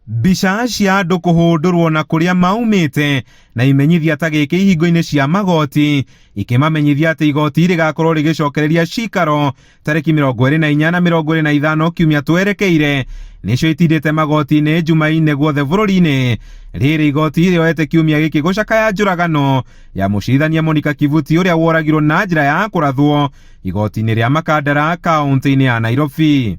Mbica cia andũ kũhũndũrwo na kũrĩa maumĩte na imenyithia ta gĩkĩ ihingo-inĩ cia magoti ikĩmamenyithia atĩ igoti rĩgakorwo rĩgĩcokereria cikaro tarĩki 24 na 25 kiumia twerekeire nĩcio itindĩte magoti-inĩ Jumaine guothe bũrũri-inĩ. Rĩrĩ igoti rĩoete kiumia gĩkĩ gũcakaya njũragano ya mũcirithania Monica Kivuti ũrĩa woragirwo na njĩra ya kũrathwo igoti-inĩ rĩa Makandara kaũntĩ-inĩ ya Nairobi.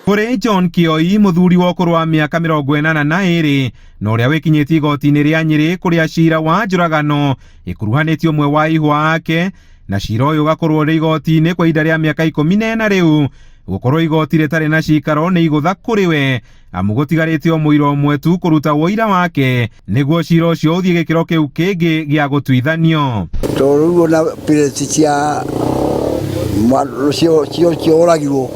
Kũrĩ John Kĩoi, mũthuri wa ũkũrũ wa mĩaka 82 na ũrĩa wĩkinyĩtie igoti-inĩ rĩa Nyĩrĩ kũrĩa cira wa njũragano ĩkuruhanĩtie ũmwe wa ihwa ake na cira ũyũ ũgakorwo ũrĩ igoti-inĩ kwa ihinda rĩa mĩaka 14 rĩu. Gũkorwo igoti rĩtarĩ na cikaro nĩ igũtha kũrĩ we amu gũtigarĩte o mũira ũmwe tu kũruta ũira wake nĩguo cira ũcio ũthiĩ gĩkĩro kĩu kĩngĩ gĩa gũtuithanio. Tondũ rĩu ona pirĩti cia cioragirwo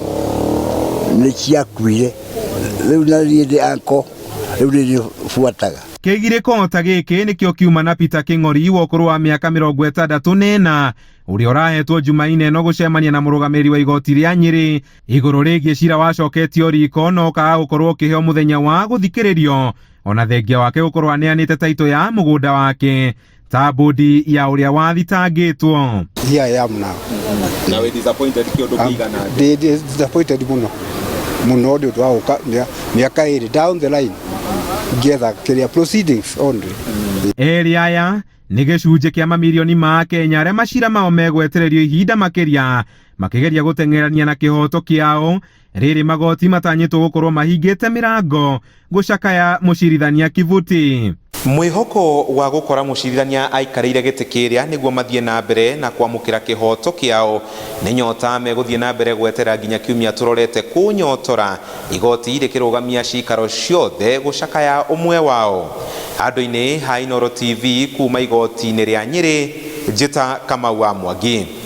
nĩ ciakuire, rĩu na niĩ ndĩ anko rĩu nĩ buataga. Kĩgirĩko ta gĩkĩ nĩkĩo kiuma na Peter Kĩng'ori wa ũkũrũ wa mĩaka 64 ũrĩa ũrahetwo Jumaine ĩno gũcemania na mũrũgamĩrĩri wa igoti rĩa Nyĩrĩ igũrũ rĩgiĩ cira wacoketio riko no ũkaga gũkorwo ũkĩheo mũthenya wa gũthikĩrĩrio ona thengia wake gũkorwo aneanĩte taitũ ya mũgũnda wake ta bodi ya ũrĩa wathitangĩtwo. Here I am now. Na wĩ disappointed kĩũndũ kĩigana atĩa? Ndĩ disappointed mũno mũno nĩ ũndũ wa gũka mĩaka ĩrĩ down the line ngĩetha kĩrĩa proceedings only. Erĩ aya nĩ gĩcunjĩ kĩa mamirioni ma Akenya arĩa macira mao megwetererio ihinda makĩria makĩgeria gũteng'erania na kĩhoto kĩao. Rĩrĩ magoti matanyĩtwo gũkorwo mahingĩte mĩrango gũcakaya mũcirithania Kivuti. Mwĩhoko wa gũkora mũcirithania aikarĩire gĩtĩ kĩrĩa nĩguo mathiĩ na mbere na kwamũkĩra kĩhoto kĩao nĩ nyota megũthiĩ na mbere gwetera nginya kiumia tũrorete kũnyotora igoti rĩkĩrũgamia cikaro ciothe gũcakaya ũmwe wao. Handũ-inĩ ha Inooro TV kuma igoti-inĩ rĩa Nyĩrĩ, Njĩta Kamau wa Mwangi.